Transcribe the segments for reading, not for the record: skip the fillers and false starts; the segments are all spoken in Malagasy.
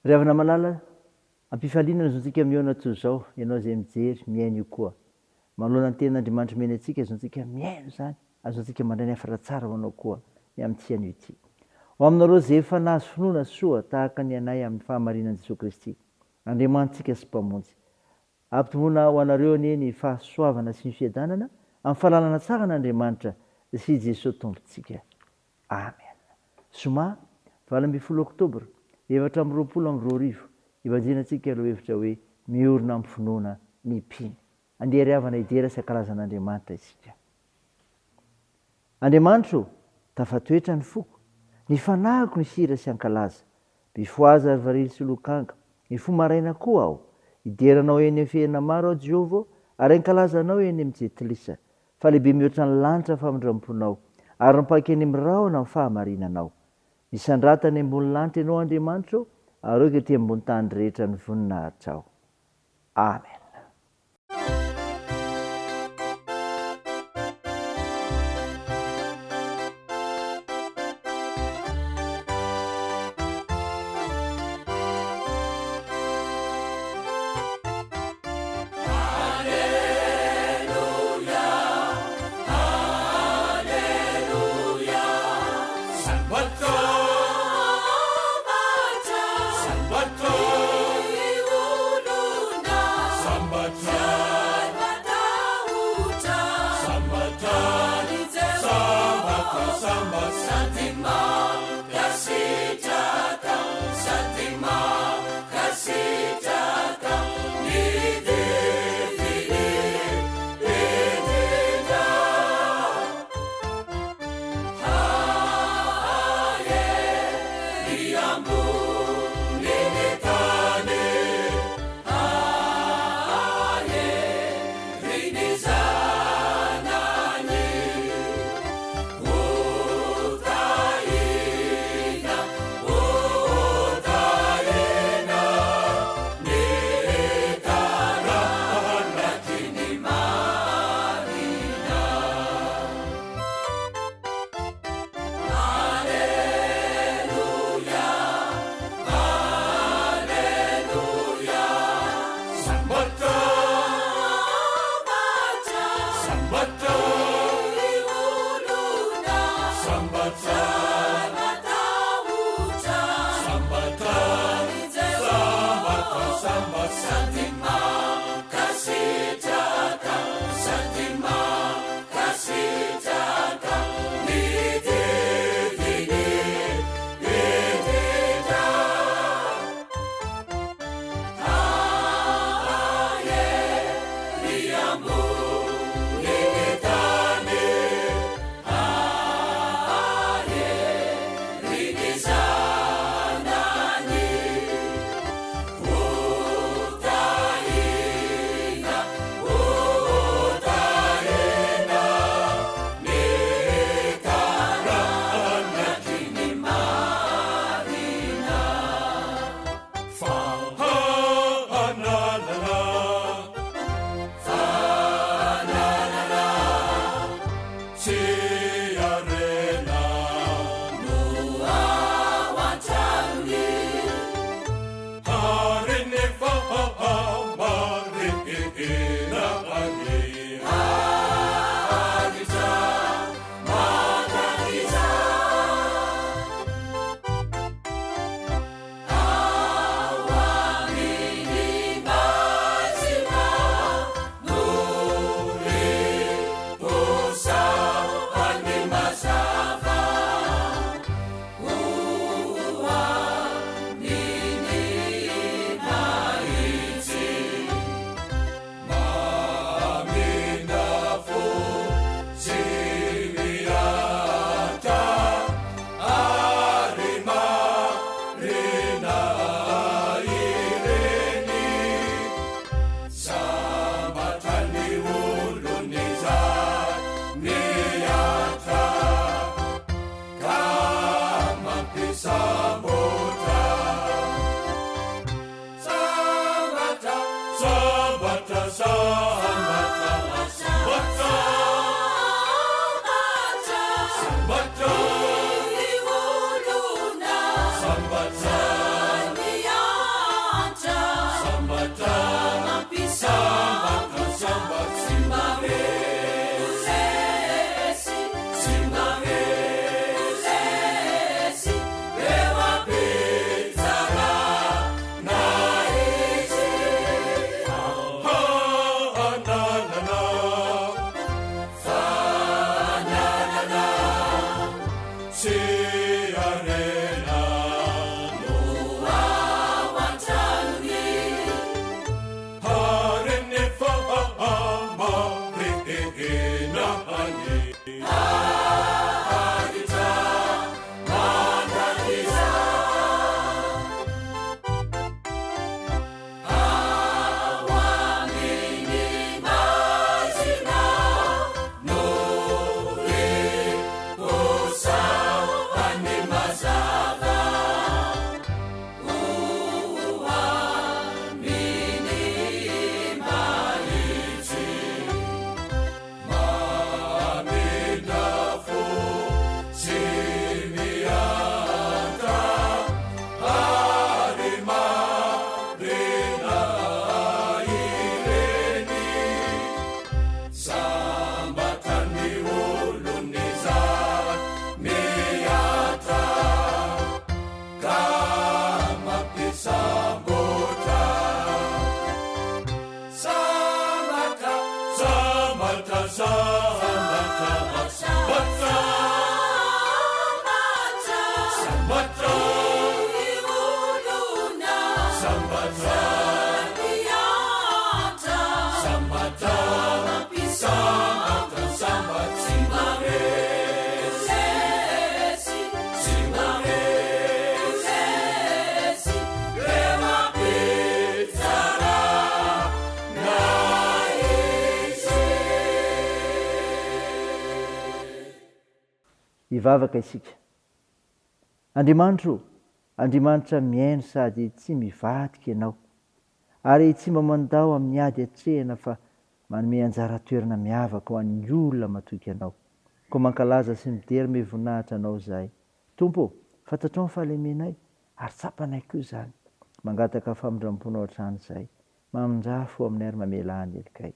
Ry havana malala, am-pifaliana no zontsika mihaona toy izao, ianao izay mijery, mihaino io koa. Manoloana ny Tenin'Andriamanitra omeny antsika, azontsika mihaino izany, azontsika mandray ny hafatra tsara ho anao koa ny amin'ity anio ity. Ho aminareo izay efa nahazo finoana soa tahaka ny anay amin'ny fahamarinan'i Jesoa Kristy, Andriamanitsika sy Mpamonjy. Ampitomboina ho anareo anie ny fahasoavana sy ny fiadanana amin'ny fahalalana tsara an'Andriamanitra sy i Jesoa Tompontsika. Amen. Zoma, 18 Oktobra, 2024, Ibanjinantsika ireo hevitra hoe Miorina amin'ny finoana ny mpino. Andeha ry havana hidera sy hankalaza an'Andriamanitra isika. Andriamanitra ô, tafatoetra ny foko, ny fanahiko nihira sy hankalaza. Mifohaza ry varily sy lokanga, mifoha maraina koa aho. Hidera Anao eny amin'ny fihena maro aho, Jehovah ô, ary hankalaza Anao eny amin'ny jentilisa. Fa lehibe mihoatra ny lanitra ny famindram-ponao, ary mipaika eny amin'ny rahona ny fahamarinanao. Misandrata any ambony lanitra Ianao, Andriamanitra ô, ary aoka ety ambony tany rehetra ny voninahitrao. Amen. sy harena no ao an-tranony. Haren'ny fahamarinany. Haharitra mandrakizay. Ao amin'ny maizina no iposahan'ny mazava. Ho amin'ny mahitsy. Mamindra fo sy miantra ary marina ireny. Sambatra ny olon'izany miantra ka mampisambotra. Sambatra, sambatra, sambatra, sambatra, sambatra, sambatra, sambatra, sambatra, sambatra, tsy mba resy, tsy mba resy, reo ampitsara. Hivavaka isika. Andriamanitra o, Andriamanitra mihaino sady tsy mivadika Ianao, ary tsy mba mandao amin'ny ady atrehina fa manome anjara toerana miavaka ho an'ny olona matoky Anao. Koa mankalaza sy midera me voninahitra Anao izahay. Tompo o, fantatrao ny fahalemenay, ary tsapanay koa izany. Mangataka famindram-ponao hatrany izahay. Mamindrà fo aminay ary mamelà ny helokay.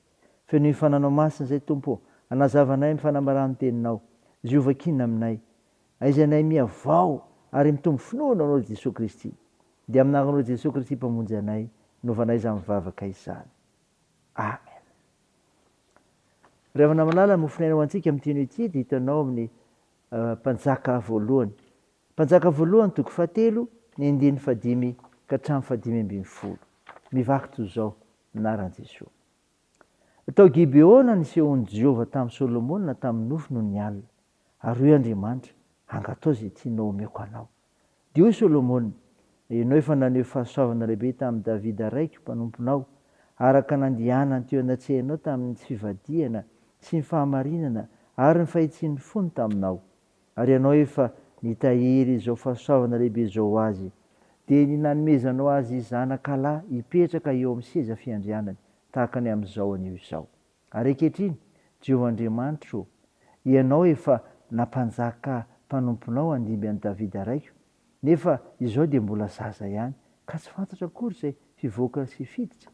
Fenoy fananao masina izay Tompo ô, hanazava anay amin'ny fanambaran'ny teninao, izay ho vakiana aminay. Aiza anay mihavao ary mitombo finoana anao Jesoa Kristy. Dia amin'ny anaranao Jesoa Kristy Mpamonjy anay novanay izany vavaka izany. Amen. Ry havana malala, ny mofon'aina ho antsika amin'ity anio ity dia hitanao amin'ny Mpanjaka voalohany. Mpanjaka voalohany toko fahatelo, ny andininy fahadimy ka hatramin'ny fahadimy ambin'ny folo. Mivaky toy izao, Anaran'i Jesoa. Tao Gibeona nisehoan'i Jehovah tamin'i Solomona tamin'ny nofy nony alina. Ary hoy Andriamanitra, Angatao izay tianao homeko anao. Dia hoy Solomona, Ianao efa naneho fahasoavana lehibe tamin'i Davida raiko, mpanomponao, araka nandehanany teo anatrehanao tamin'ny tsy fivadihana sy ny fahamarinana ary ny fahitsian'ny fony taminao. Ary Ianao efa nitahiry izao fahasoavana lehibe izao ho azy, dia ny nanomezanao azy zanakalahy hipetraka eo amin'ny seza fiandrianany, tahaka ny amin'izao anio izao. Ary ankehitriny, Jehovah Andriamanitro ô, Ianao efa nampanjaka mpanomponao handimby an'i Davida raiko, nefa izao dia mbola zaza ihany, ka tsy fantatra akory izay fivoaka sy fiditra.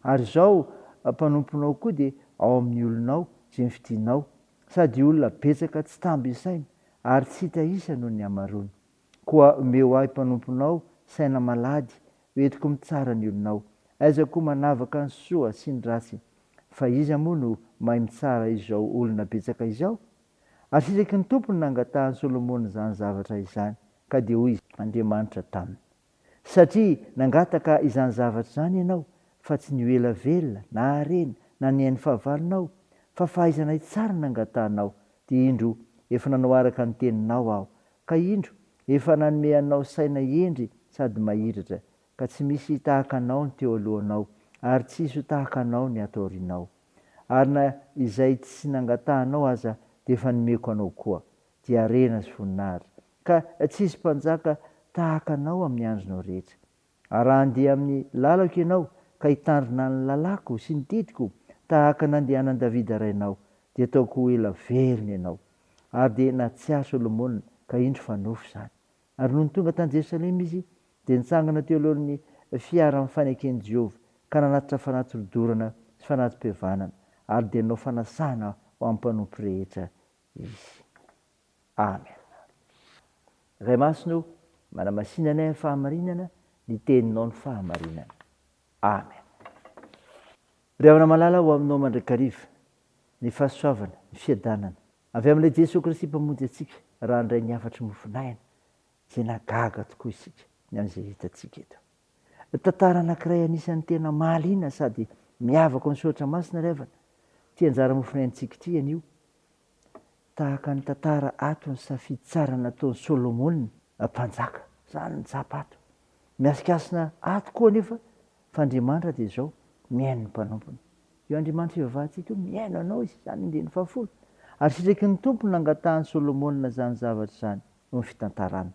Ary izao mpanomponao koa dia ao amin'ny olonao izay nofidinao, sady olona betsaka tsy tambo isaina, ary tsy hita isa noho ny hamaroany. Koa omeo ahy mpanomponao saina malady hoentiko mitsara ny olonao. Aiza koa manavaka ny soa sy ny ratsy, fa iza moa no mahay mitsara izao olona betsaka izao? Ary sitraky ny Tompo ny nangatahan'i Solomona izany zavatra izany, ka dia hoy Andriamanitra taminy, Satria nangataka izany zavatra izany ianao, fa tsy ny ho ela velona, na harena, na ny ain'ny fahavalonao, fa fahaizana hitsara no nangatahanao, dia indro, efa nanao araka ny teninao Aho, ka indro, efa nanome anao saina hendry sady mahiratra, ka tsy misy tahaka anao ny teo alohanao, ary tsy hisy ho tahaka anao ny ato aorianao. Ary na izay tsy nangatahanao aza dia efa nomeko anao koa, dia harena sy voninahitra, ka tsy hisy mpanjaka tahaka anao amin'ny andronao rehetra. Ary raha handeha amin'ny lalako ianao, ka hitandrina ny lalàko sy ny didiko, tahaka nandehanan'i Davida rainao, dia ataoko ho ela velona ianao. Ary dia nahatsiahy Solomona, ka indro fa nofy izany. Ary nony tonga tany Jerosalema izy, dia nitsangana teo alohan'ny fiaran'ny faneken'i Jehovah, ka nanatitra fanatri-dorana sy fanatri-pihavanana, ary dia nanao fanasana ho an'ny mpanompo rehetra izy. Amen. Ray Masina o, manamasina anay amin'ny fahamarinana, ny Teninao ny fahamarinana. Amen. Ry havana malala, ho aminao mandrakariva ny fahasoavana, ny fiadanana, avy amin'ilay Jesoa Kristy Mpamonjy antsika. raha handray ny hafatry mofonaina, izay nahagaga tokoa isika ny amin'izay hitantsika eto. Tantara anankiray anisan'ny tena mahaliana sady miavaka ao amin'ny Soratra Masina ry havana, ity anjara mofonaintsika ity anio. Tahaka ny tantara ato ny safidy tsara nataon'i Solomona mpanjaka. Izany no tsapa ato. Mihasikasina ato koa anefa fa Andriamanitra dia izao, mihaino ny mpanompony. Io Andriamanitra ivavahantsika io, mihaino anao Izy. Izany andininy fahafolo. Ary sitraky ny Tompo ny nangatahan'i Solomona izany zavatra izany, hoy ny fitantarana.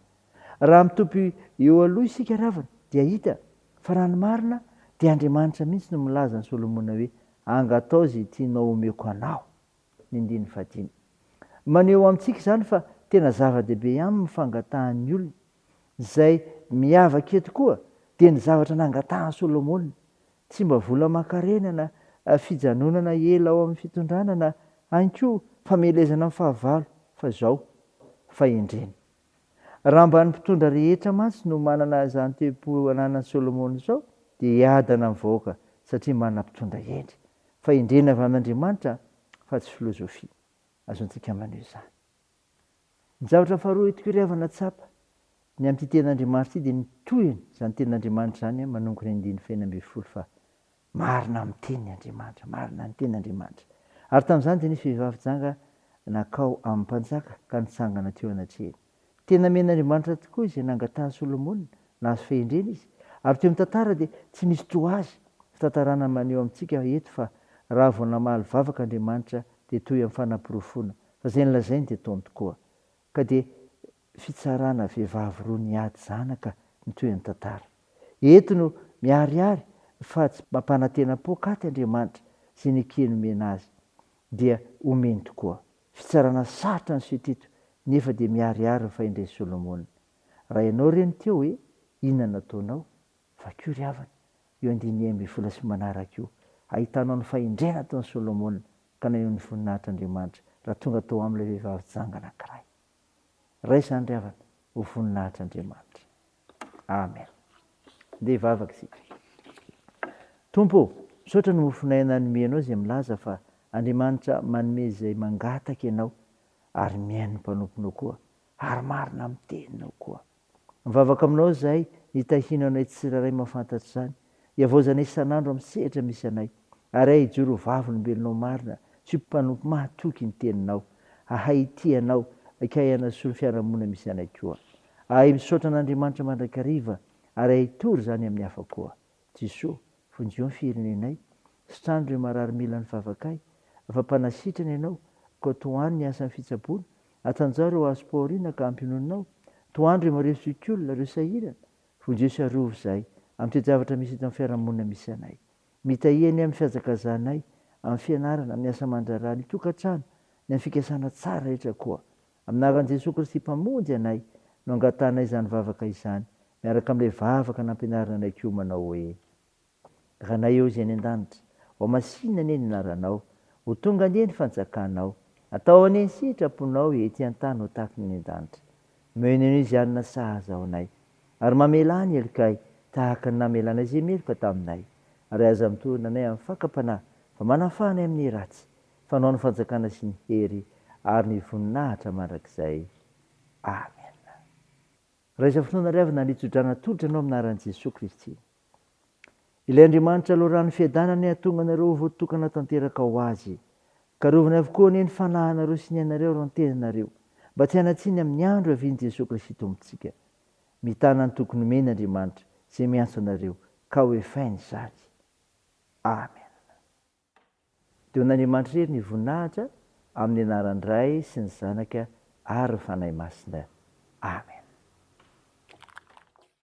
Raha mitopy eo aloha isika ry havana, dia hita fa raha ny marina dia Andriamanitra mihitsy no milaza an'i Solomona hoe, Angatao izay tianao homeko anao. Ny andininy fahadimy. Maneho amintsika izany fa tena zava-dehibe aminy ny fangatahan'ny olona. Izay miavaka eto koa dia ny zavatra nangatahan'i Solomona. Tsy mba vola aman-karena na fijanonana ela ao amin'ny fitondrana na ihany koa famelezana ny fahavalo fa izao, fahendrena. Raha mba ny mpitondra rehetra mantsy no manana izany toe-po ananan'i Solomona izao dia hiadana ny vahoaka satria manana mpitondra hendry. Fahendrena avy amin'Andriamanitra fa tsy filozofia. Azontsika maneho izany. Ny zavatra faharoa eto koa ry havana tsapa, ny amin'ity tenin'Andriamanitra ity dia ny tohiny, izany tenin'Andriamanitra izany manomboka ny andininy fahenina ambinifolo fa marina amin'ny teniny Andriamanitra, marina ny tenin'Andriamanitra. Ary tamin'izany dia nisy vehivavy janga nankao amin'ny mpanjaka ka nitsangana teo anatrehany. Tena nomen'Andriamanitra tokoa izay nangatahan'i Solomona, nahazo fahendrena izy. Ary teo amin'ny tantara dia tsy nisy toa azy. Fitantarana maneho amintsika eto fa raha vao namaly vavaka Andriamanitra dia toy amin'ny fanaporofoana fa izay nolazainy dia ataony tokoa. Ka dia fitsarana vehivavy roa niady zanaka ny tohin'ny tantara. Eto no miharihary fa tsy mampanantena poakaty Andriamanitra, izay nekeny omena azy dia omeny tokoa. Fitsarana sarotra ny seho teto nefa dia miharihary ny fahendren'i Solomona. Raha ianao re no teo e, inona no nataonao? Vakio ry havana io andininy 16 sy manaraka io, ahitanao ny fahendrena ataon'i Solomona ka naneho ny voninahitr'Andriamanitra raha tonga tao aminy ilay vehivavy janga anankiray. Raiso izany ry havana ho voninahitr'Andriamanitra. Amen. Ndeha hivavaka isika. Tompo ô, misaotra ny mofon'aina nomenao izay milaza fa Andriamanitra manome izay mangataka Ianao ary mihaino ny mpanomponao koa ary marina amin'ny teninao koa. Mivavaka aminao izahay ny hitahianao anay tsirairay mahafantatra izany, hihavaozanay isan'andro amin'ny sehatra misy anay, ary ahay hijoro ho vavolombelonao marina sy ho mpanompo mahatoky ny teninao, hahay hitia anao, hahay hanasoa ny fiarahamonina misy anay koa. Ahay misaotra an'Andriamanitra mandrakariva ary ahay hitory izany amin'ny hafa koa. Jesoa, vonjeo ny firenenay, sitrano ireo marary mila ny vavakay, fa mpanasitrana Ianao, koa tohano ny asan'ny fitsaboana, atanjaho ireo azom-pahoriana ka ampionononao, tohano ireo marefo zokiolona, ireo sahirana, vonjeo sy arovy izahay amin'ny toe-javatra misy eto amin'ny fiarahamonina misy anay. Mitahia anay amin'ny fihazakazahanay, amin'ny fianarana, amin'ny asa aman-draharaha, ny tokantrano, ny amin'ny fikasana tsara rehetra koa. Amin'ny anaran'i Jesoa Kristy Mpamonjy anay no angatahanay izany vavaka izany, miaraka amin'ilay vavaka nampianarina anay koa manao hoe, Ranay eo izay any an-danitra, ho masinina anie ny anaranao, ho tonga anie ny fanjakanao, atao anie ny sitraponao ety an-tany ho tahaka ny any an-danitra. Omeo anay izay hanina sahaza ho anay, ary mamelà ny helokay tahaka ny namelanay izay meloka taminay, ary aza mitorina anay amin'ny fakam-panahy, fa manafaha anay amin'ny ratsy, Fanao ny fanjakana sy ny hery ary ny voninahitra mandrakizay. Amen. Raisa finoana ry havana ny tsodrano atolotra anao amin'ny anaran'i Jesoa Kristy. Ilay Andriamanitra loharano fiadanana anie hahatonga anareo ho voatokana tanteraka ho Azy. Ka arovany avokoa anie ny fanahinareo sy ny ainareo ary ny tenanareo, mba tsy hanan-tsiny amin'ny andro hiavian'i Jesoa Kristy Tompontsika. Mitana ny toky nomeny Andriamanitra, izay miantso anareo, ka ho efainy izany. Amen. Dia ho an'Andriamanitra irery ny voninahitra, amin'ny anaran'ny Ray sy ny Zanaka ary ny Fanahy Masina. Amen.